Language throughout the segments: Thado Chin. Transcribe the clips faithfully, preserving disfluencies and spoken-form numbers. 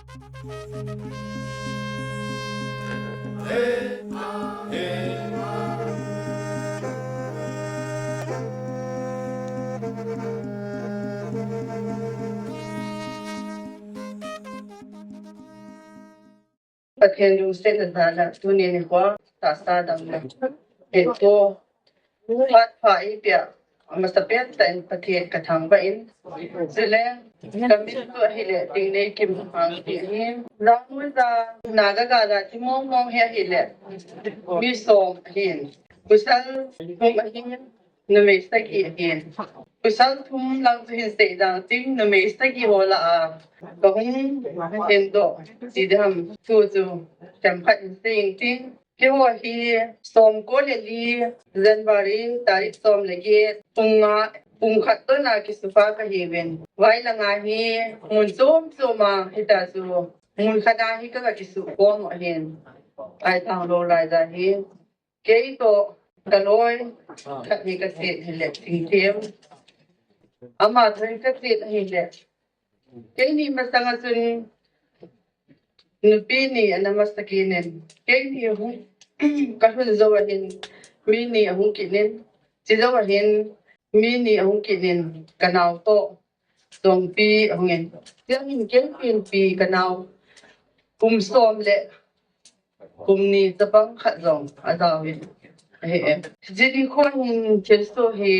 Pathen lungsetna jal a tuni nikho tahsa damna hetto phat pha eipeh a, amasapen tah in Pathen kathangvah in, chule kamin chu ahile Tingneikim Hangpi ahi. Jangmuija Naga gal a thi mong mong hi ahile mi som ahin, pasal thum ahin, numei sagi ahin. Pasal thum lang chu hin sei ding ting, numei sagi ho lah a kahung hin doh ti ding ham, tu chu themkhat hin sei ting. Keiho hi somko le li, January tarik som le get, pung nga, pung khat toh na kisupa kahiuvin. Vai langa hi mun chom chom a hita chu mun khat a hi ka, kakisukhom ahin. Aithanglou laija hi kei toh kaloi khat hi kache hile Thingthem. Ama toh hi kache ahile, keini masanga chun nupi ni ana masa kit in, keini hung kalhun jou ahin, mi ni ahung kit in, chujou ahin mi ni ahung kit in, kanao toh Songpi ahung in. Chujou hin kei Pinpi kanao, kum som le kum ni chapang khat jong ajaovin ahi e. Jini kho hin thilsoh hi,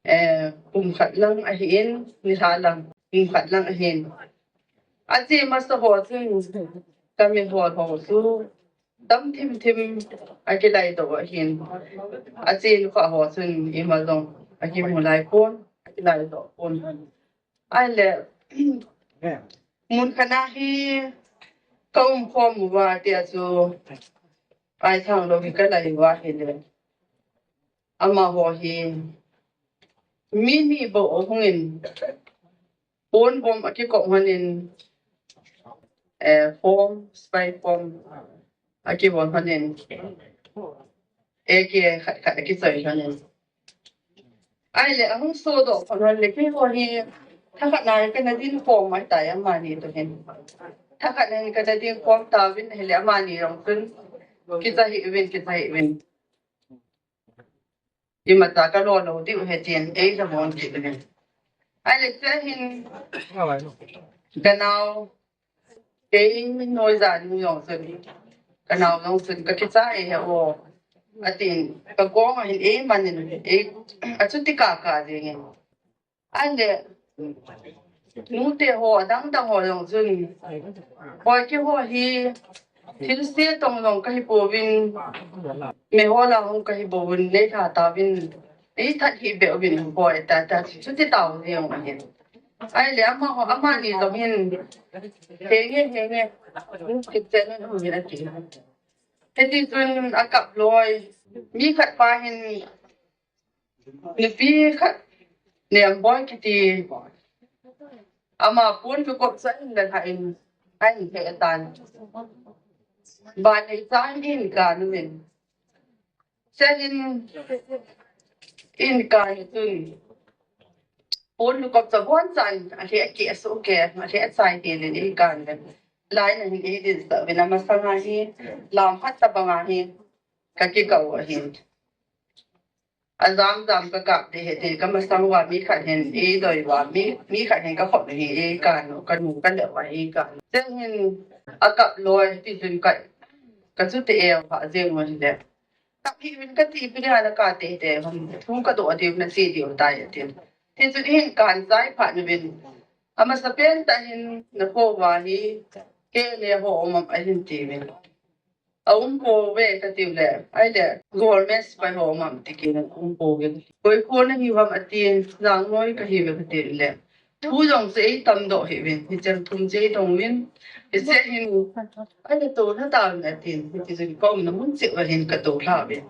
eh, kum khat lang ahin, nilhah lang kum khat lang ahin. Ache masa ho chun kamihol ho chu dam thim thim akilaidoh ahin. Ache lukha ho chun ima jong akimu lai pon, akilaidoh pon. Ahile mun khat a hi kaumkhom uva tia chu Aithanglou hi kalai uva ahile, amaho hi mi ni bou ahung in, pon bom akikop lhon in, eh, form, spy form akibol lhon in, AK khat khat akichoi lhon in. Ahile ahung sodoh lhon le, keiho hi thakhat na kana dinkhom ahitai amani toh hin. Thakhat na kana dinkhom tauvin ahile amani jong chun kicha hih uvin, kicha hih uvin. Imacha kalo lou diu ahi tin eilhamon kit uvin. Ahile chua hin kanao, kei in min noi jan nu jong chun, kanao jong chun kakicha e he o, atin, kakong ahin eiman in, ei, achuti kaka jeng in. Ahile nute ho adang dang ho jong chun, boi, keiho hi thilse tong jong kahi pouvin, meiho lah a hung kahi pouvin, neilha tauvin, eithat hih beh uvin boi, tata chuti tao jeng ahin. Ahile amaho, amani jong hin, henge, henge, thipchen in um in ati. Hiti chun akap loi, mi khat pa hin nupi khat Nemboi kiti, ama pon lukop chu ahin la lhah in, ahin lheh tan. Ban nei chan in kan uvin. Chua hin in kan chun pon lukop chu abon chan alheh, akeh, asuhkeh, alheh achai tel in eikan uvin. Line a hin eidin sah uvin, amasanga hi lam khat tabang a hi kakikap u ahin. Ajam jam kakap ding ahi ti, kamasang uva mi khat hin eidoi uva, mi, mi khat hin kakhop u hi eikan u, kanu kale uva eikan u. Chua hin akap loi ti chun ka, kachuti e uva jeng u ahile. Kap hih uvin kati pi ding a, nakate te, hon thu kadoh diu, nache diu tai ati. Ti chun hin kan chai phat uvin, amasapen tah hin nakho uva hi KNA ho um am ahin tiuvin. Aum pouve katiu le, ahile government sepai ho um am ti kit in, aum pouve. Koi kho nahiu ham atin, Jangnoi kahiuve kati le, thu jong chu eitamdoh hih uvin, hicheng thum chu eidong uvin, hiche hin, ahile toulha tauvin atin, hiti chun kaumna mun cheh uva hin katoulha uvin.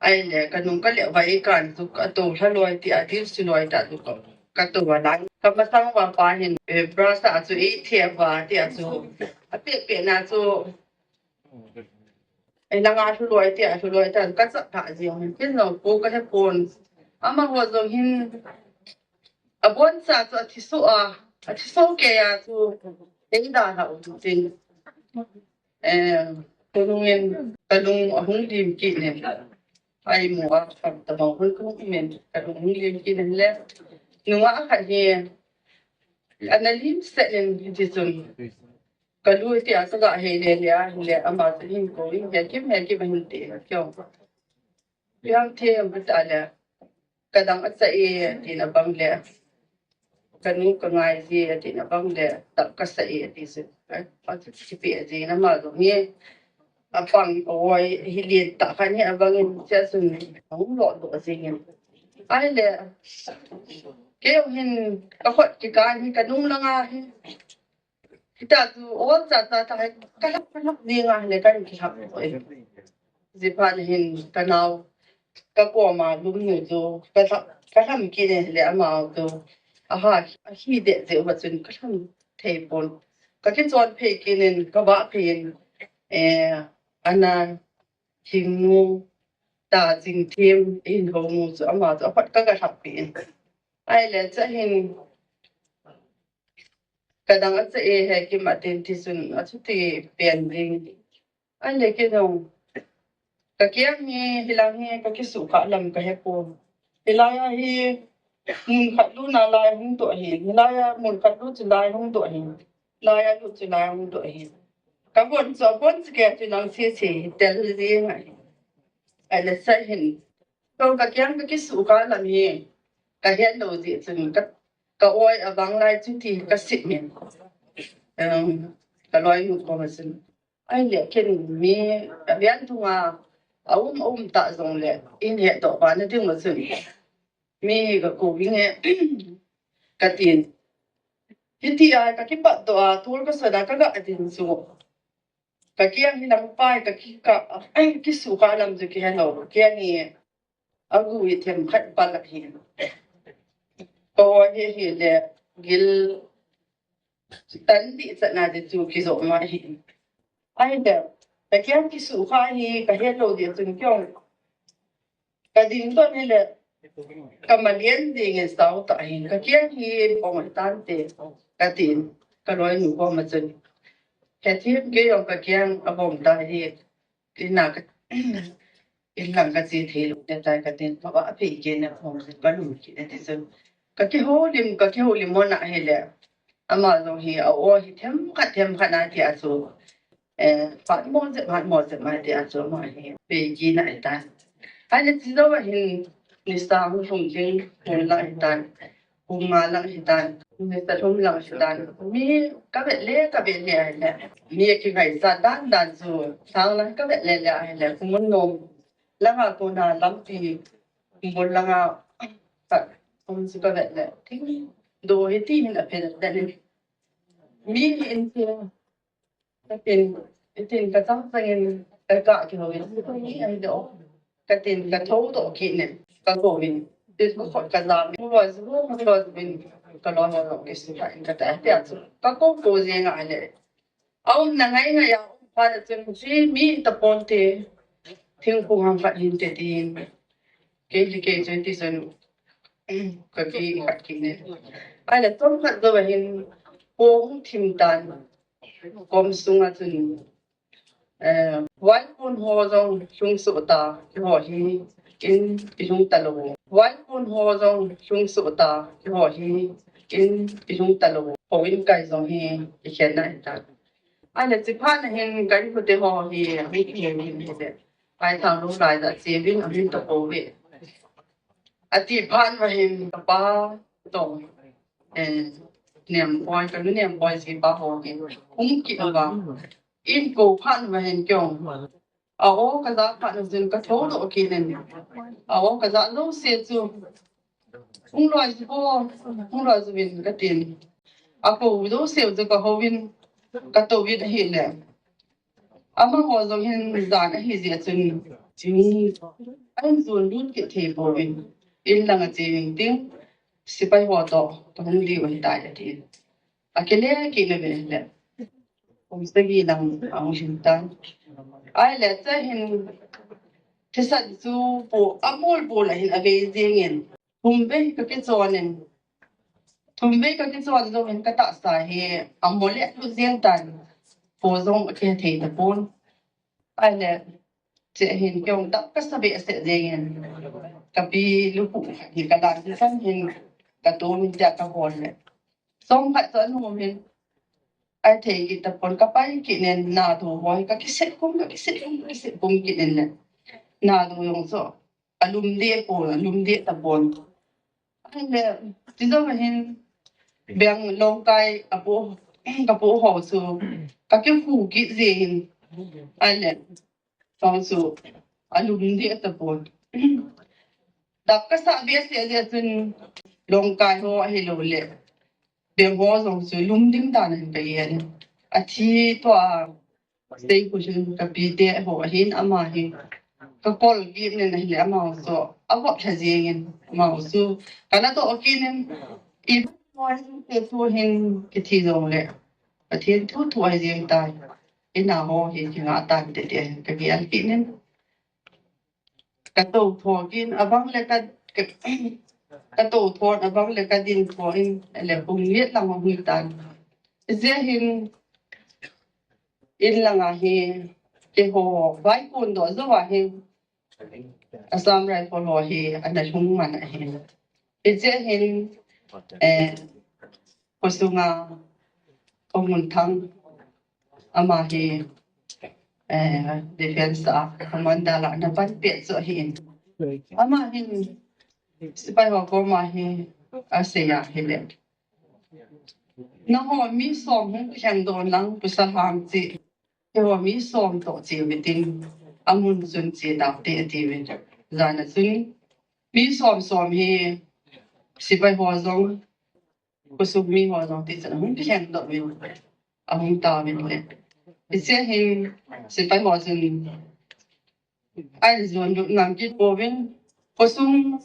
Ahile kanung kale uva eikan chu katoulha loi tia, thilse loi tia chu ka, katou a, kamasang uva pa hin, eh, brush a chu eithe uva tia chu, apeh peh na chu, ei, nanga lhu loi tia, lhu loi tia, kachat lhah jeng in, ken jong po kahe pon. Amaho jong hin, aboncha chu athiso a, athiso kei a chu, Ei da ha u tin. Eh, kalung in, kalung ahung lim kit in. Ai mu a, kam ta bang hun kung in, kalung hung lim kit in le. Nunga khat hi, ana lim set in ti chun. Kalu ti a ka ga he le le a, le ama tin hin ko in, he kim, he kim hin ti, kyo. Piang them ta le. Ka dang a cha e, ati na bang le. Ka nu ka ngai ji, ati na bang le. Tak ka sa e, ati si. A, a, si pi a ji na ma lo ni. A pang oi, hi li ta kha ni a bang in, cha sun, a hung lo do a ji ngin. Ai le. Keo hin, ka khot ki ka ni, ka nung la nga hi. Hita chu, o cha cha ta hai, ka lap, ka lap ni nga le ka ni ki hap. Ji phan hin ka nau, ka koma lum nu chu, ka lap, ka lam ki ne le ama chu. Aha, ahi de je wa chun ka lam thei pon. Ka ki chon phei ki nen, ka ba phei in, eh, ana, hing nu, ta jing thim, in ho nu chu ama chu, apat ka ka lap pi in. Ai le cha hin, ka dang a cha e he kim a tin ti sun a chu ti pen ding. Ai le ke dong. Ka kiang hi, hilang hi, ka ki su kha lam ka he po. Hilai a hi, mun khat lu na lai hung to hi. Hilai a mun khat lu chu lai hung to hi. Lai a lu chu lai hung to hi. Ka bon chu, bon chu ke chu nang si si, tel ji ngai. Ai le cha hin. Ko ka kiang ka ki su kha lam hi. Ka he lo ji chun ka, ka oi a bang lai chu ti ka si min. Um, ka loi nu ko ma sin. Ai le ken mi, a bian thunga, a um, a um ta jong le, in he to ba na ding ma chun. Mi ka ko wi nge, ka tin. Hiti a, ka ki pat to a, tul ka sa da ka ga a din su. Ka kiang hi lang pai, ka ki ka, ai, ki su ka lam ju ki he lo, ka kiang hi, a gu hi them khat pa la hi. Ko hi hi le, gil, tan di sa na de chu ki zo ma hi. Ai de, ka kiang ki su kha hi, ka he lo de chun kiong. Ka ding to ni le, ka ma lian ding e sau ta hin, ka kiang hi bong tan te, ka tin, ka loi nu ko ma chun. Ka thim ke yong ka kiang a bong ta hi, ina ka, in lang ka chi thei lo te tai ka tin, ka ba phi ke na phong ka lu ki ne ti chun. Ka ki ho lim, ka ki ho lim mo na hi le, ama jong hi, a o hi them khat, them khat na ti a chu. Eh, phat mo je, phat mo je, ma ti a chu ma hi, pe ki na i tan. Ai le ti lo hin, ni sa hu hung jing, hung la i tan, hung ma lang i tan, ni sa hung lang i tan. Mi ka vet le, ka vet le ai le. Mi ki ngai sa dan dan chu, sang lang ka vet le le ai le, hung mun nom. Langa ko na lam ti, hung mun langa, ka, hung su ka vet le. Ting, do hi ti hin a phe le le. Mi in ti, Ka tin, ka tin ka chang chang in ka ka ki ho in, ai do. Ka tin ka tho do ki ne, ka ko in. Ti ko ko ka la mi lo zu, lo zu in, ka lo ho lo ki su ka in ka ta ti a chu. Ka ko ko je nga le. Au na ngai ngai a, pa da chun si mi ta pon te. Thing ko hang ka hin te tin. Ke li ke chun ti chun. Ka ki khat ki ne. Ai le tom khat do hin. Ko hung thim tan. Kom sunga chun, eh, huai kun ho jong lhung suh ta, keiho hi in i lhung ta lo. Huai kun ho jong lhung suh ta, keiho hi in i lhung ta lo. Ho in kai jong hi i khen na hi ta. Ai le chi phat na hin kai khu te ho hi, hi hi hi hi le. Ai thang lu lai da chi vin a vin to ko ve. A ti phat ma hin ka pa tong, eh, nem boy, ka nem boy si pa ho hin. Hung ki a va. In ko phat ma hin kyong. A o ka za phat na zin ka tho do ki nen. A o ka za lo se chu. Hung loi zu bo, hung loi zu vin ka tin. A ko lo se chu ka ho vin, ka to vin hi le. Ama ho jong hin jan ahi jeh chun, ching, a hin jon lut kit thei pouvin, in lang a che ving ting, sepai ho toh, ka hung diu ahi tai, ati. A kile kit le ve le. Kum sagi lang a hung hin tan. Ai le cha hin, thisan chu po, a mol po la hin a ve jing in. Hum ve ka kichon in. Thum vei ka kichon jong in ka tahsa hi a mo le tu jeng tan. Po jong a kithei ta pon. Ai le, che hin kei jong dap ka sa behseh jeng in. Ka pi lu pu hi ka dan san hin ka tu min ja ka hol le. Song khat to nu hin. Ai thei ki ta pon ka pai ki nen na tu hoi ka kiset kum ka kiset kum ka kiset kum ki nen le. Na tu jong so. A lum de ko, a lum de ta pon. Ai le, ti jong hin, beng Lawngkai a po, ka po ho chu, ka kikhu kit jeng in. Ai le, tong chu, a lum de ta pon. Dap ka sa behseh jeh chun, Lawngkai ho ahi lo le. Beng ho jong chu, lum ding dan in ka yen. A thi to a, Sei ku hin ka pi te ho hin ama hi ka kol kit nen ahile ama chu a vot lha jeng in ama chu ka na to kit nen i mo hin te tu hin kithi jong le Pathen thu thu a jeng tai. Ina ho hi ki nga tan te te ka gel kit nen. Ka to tho kin a bang le ka, ka, ka to tho a bang le ka din tho in le pung liet lang hung tan. Jeh hin in lang a hi, keiho vai kun do jo a hi, Assam Rifle ho hi, ana lhung man a hi. Jeh hin, eh, Khosunga, Khomun Thang, ama hi, eh, defense a, commander la, na pan pet so hi in. Ama hin, sipai ho koma hi, a sei a hi le. Na ho mi som hung khen don lang, pusa hang chi. Keiho mi som to chi mitin, amun sun chi dap te ti mi. Jana sun, mi som som hi, sipai ho jong, Khosung mi ho jong ti chan hung khen doh min, ahung tao min le. Hiche hin sipai ho chun, ai jon lut ngam kit pouvin, Khosung,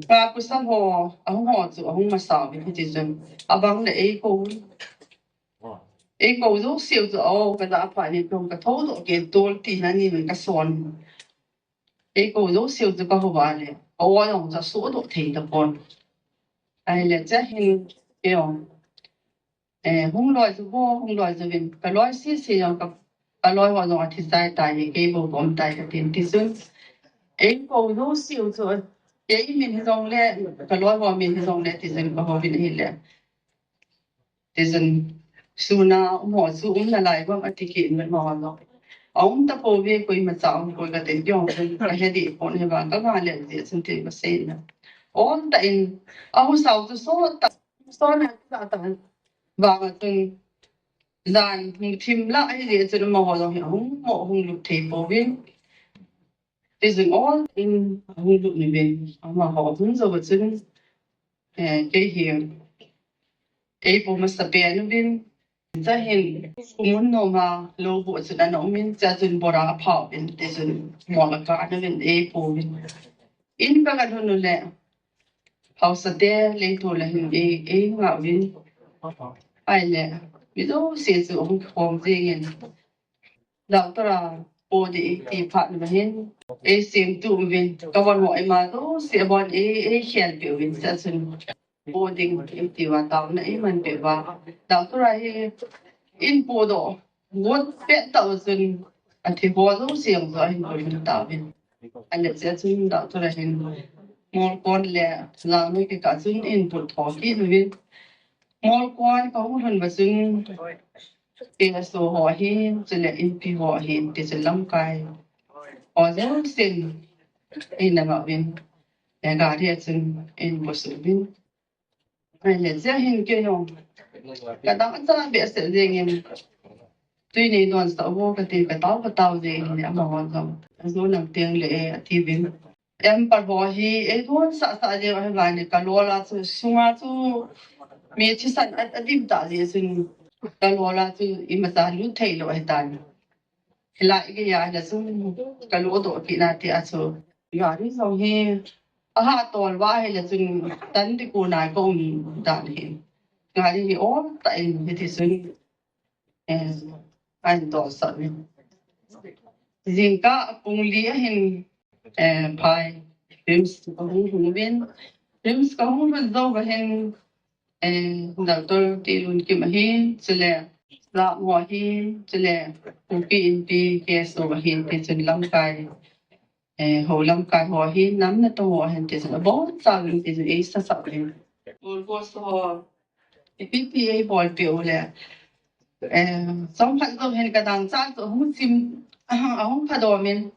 ka Khosung ho, ahung ho chu, ahung masa uvin hiti chun, abang le ei ko. Ei ko jouseu chu, o, ka da pha ni tong ka tho doh kei tol ti na ni ka son. Ei ko jouseu chu ka hou va le, o jong cha so doh thei ta pon. Ahile cha hin, kei jong. Eh, hung loi chu bo, hung loi chu vin. Ka loi sese jong ka, ka loi ho jong athi chai tai, kei bo bom tai ka tin ti chun. Ei ko jouseu chu, kei min hi jong le, ka loi ho min hi jong le, ti chun ka hou vin ahile. Ti chun, suna um ho chu um nalai bang ati kit in mo lo. A um ta pouve koima cha um koi ka tin kei jong chun ka he dih pon he vang ka nga le ti chun ti ka sei na. Ol tah in, a husau chu so tah, so na tah tah. Vang a chun, jan hung thim la ahi le chun mo ho jong hi hung mo hung lut thei pouvin. Ti chun ol in hung lut ni vin. Amaho hung jou va chun, eh, kei hi, ei po masa pen uvin. Cha hin, kumun nom a, lo bu chun ana um in, cha chun bora a phao in, ti chun mol a ka ana vin, ei po vin. In ka ka lhun u le, haosa te, lei tu le hin, ei, ei nga vin. Ahile, mi jouse chu hung khom jeng in. Doctor a, po di ti phat na hin, ei sim tu vin, ka von ho ei ma jouse, von ei, ei khel pe vin, cha chun. Boarding in ti va tao na i man pe va. Doctor a hi in po do. Ngot pe tao chun a thi bo jo siang jo hin po hin tao vin. Ahile cha chun doctor a hin mol kon le la noi ke ka chun in po tho ki nu vin. Mol kon ka hung lhun va chun P S O ho hi, chule in pi ho hi, ti chun lamkai. O jo sin in na ma vin. E gari a chun in po su vin. Ahile, cha hin kei jong. Ka dang cha behseh jeng in. Tui nei don sa vo ka tin ka tao ka tao jeng in le amaho jong. A jo nam teng le e ati vin. Em par ho hi, e don sa sa jeng ahi vang le ka lo la chu sunga chu mi thisan a, a dim ta jeng chun ka lo la chu imacha lut thei lou ahi tan. Hilai gei a le chun ka lo doh kit na ti a chu. Gari jong hi a ha tol va hi le chun tan ti ku nai ka um dan hi. Gari hi ol tah in hiti chun, eh, an tol sah in. Jingkah pung li a hin, eh, phai RIMS ka hung lhun uvin. RIMS ka hung lhun jou va hin eh, Doctor Tilunkim ahin, chule, Lamho ahin, chule, Kuki Inpi K S O ahin, tichun lamkai, eh, ho lamkai ho ahin, nam natong ho ahin, tichun, abonchauvin, tichun, eisasa uvin. Ulko so, ipi pi eibolpeh u le, eh, chomkhat jong hin kadangchah chu ahung chim, ahung phadomin,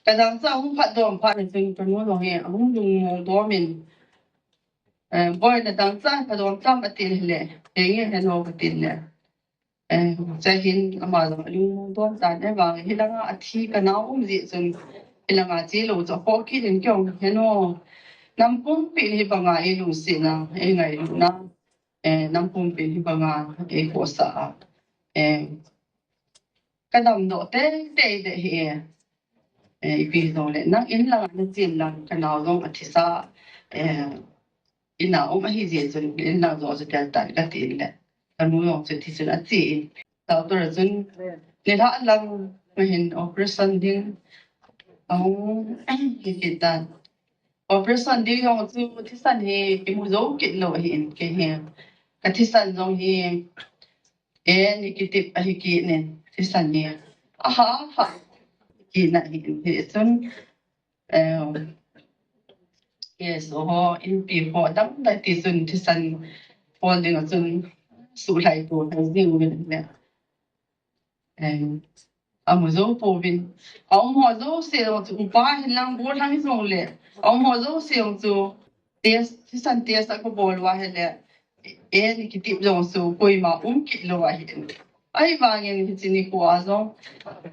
kadangchah ahung phadom phat in chun, kanu jong hi, ahung lungmong domin, eh, Boi, nadangchah in phadom tam, atin hile, henge heno, katin le. Eh, chuin ama jong alungmong dom tan, ahivang hilanga athi kanao um jeh chun, hilanga chelou chu akhoh kit in keiho heno. Nam pumpin hibanga eilungsetna, eingailutna, eh, nam pumpin hibanga eikhohsah a, eh, kadamdoh teitei deh hi, eh, ipi jongle, nang in langa nachen lang, kanao jong athisa, eh, ina um ahi jeh chun, in lang jong chu tel tan, katin le, kanu jong chu tichun achen, doctor chun, nilhah lang ahin operation ding ahung hi kit tan. Operation ding jong chu thisan hi kimu jou kit lou ahin, kei hi, kathisan jong hi, eh, ni kitip ahi kit in, thisan hi, aha, aha, kit na ahin, hichun, eh, K S O ho, Inpi ho, adang dang tichun thisan bol dinga chun suhlhai tou lhai jeng uvin le. Eh, amu jou pouvin. Aum ho jouse jong chu upa hin lang gollhang jongle, aum ho jouse jong chu test, thisan test akibol uva ahile, eh, ni kitip jong chu koima um kit lou ahin. Ahivangin hiche nikho a jong,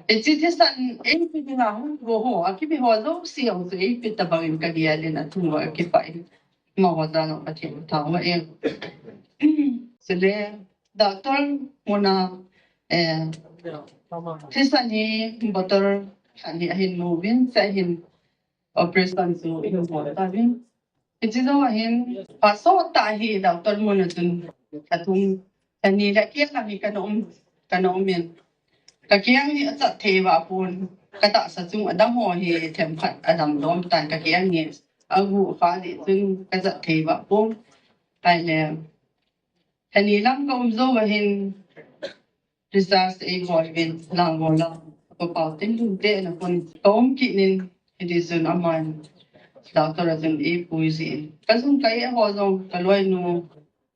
hiche thisan eipe dinga hung go ho, akipe ho jouse jong chu eipe tabangin kagel in, athum uva kipah in. Amaho jal a Pathen thangvah e. Chule, doctor muna, eh, thisan hi bottle khat hi ahin mu uvin, chuin operation chu ahin bol tauvin. Hiche jong ahin, phat sot tah hi doctor muna chun, athum, ani le kei lang hi kana um, kana um in. Kakeng hi achat thei vah pon, katahsa chung adang ho hi themkhat adam dom tan, kakeng hi agu kha jeh chun kachat thei vah pon. Ahile, ani lang kaum jou uva hin, research eibol uvin, lang bol a, ka pau tin lum te na kon kaum kit in, hitichun aman, doctor a chun eipui jin. Kajun ka-eh ho jong, kaloinu,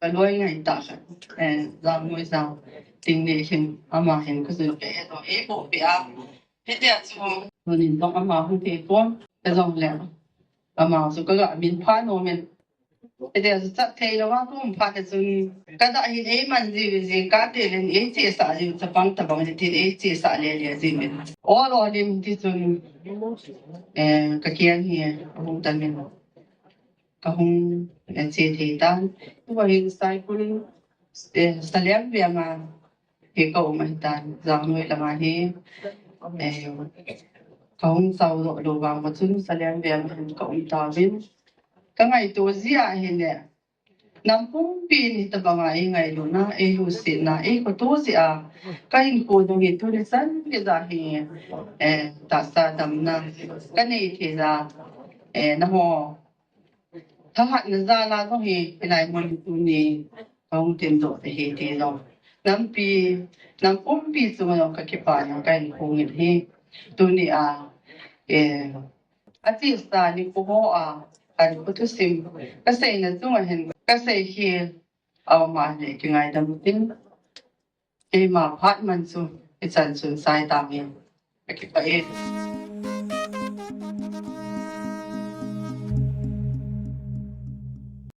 kaloi ngaitah khat, eh, Jangnoija Tingneh hin, ama hin kajun ka-eh ho eiboh peh a. Hitia chu, tunin jong ama hung thei pon, kajongle, ama chu kaga min pha nom in. Hitia chu chat thei louva kaum phat chun, kadah hin eiman jiu, jingkah tah in eichesah jiu, chapang tabang in tin eichesah lele jiu in. Ol ol in tichun, eh, kakeng hi ahung tam in, kahung, eh, che thei tan. Tua hin Saikul, eh, Salienveng a hi kaum ahitan, Jangnoi langa hi, eh, kahung chao doh lou vang uva chun Salienveng a hin kaum tauvin. Kangaito jeh a hile, nam pumpin hitabanga eingailutna, eilungsetna, eikhoto jeh a, kahinkho jong hi tuni chan geiya hi, eh, tahsa damna kanei thei a, eh, nangho thahatna jal a jong hi, hilai mun tuni kahung tin doh te hi ti jong, nampi, nam pumpi chunga jong kakipah in kahin phong in ahi. Tuni a, eh, achesa nikho ho a, kahin kho thusim kaseina chunga hin kasei khel a um a le kingaidam utin. Keima phat man chu ichan chun sei tange. Kakipah e.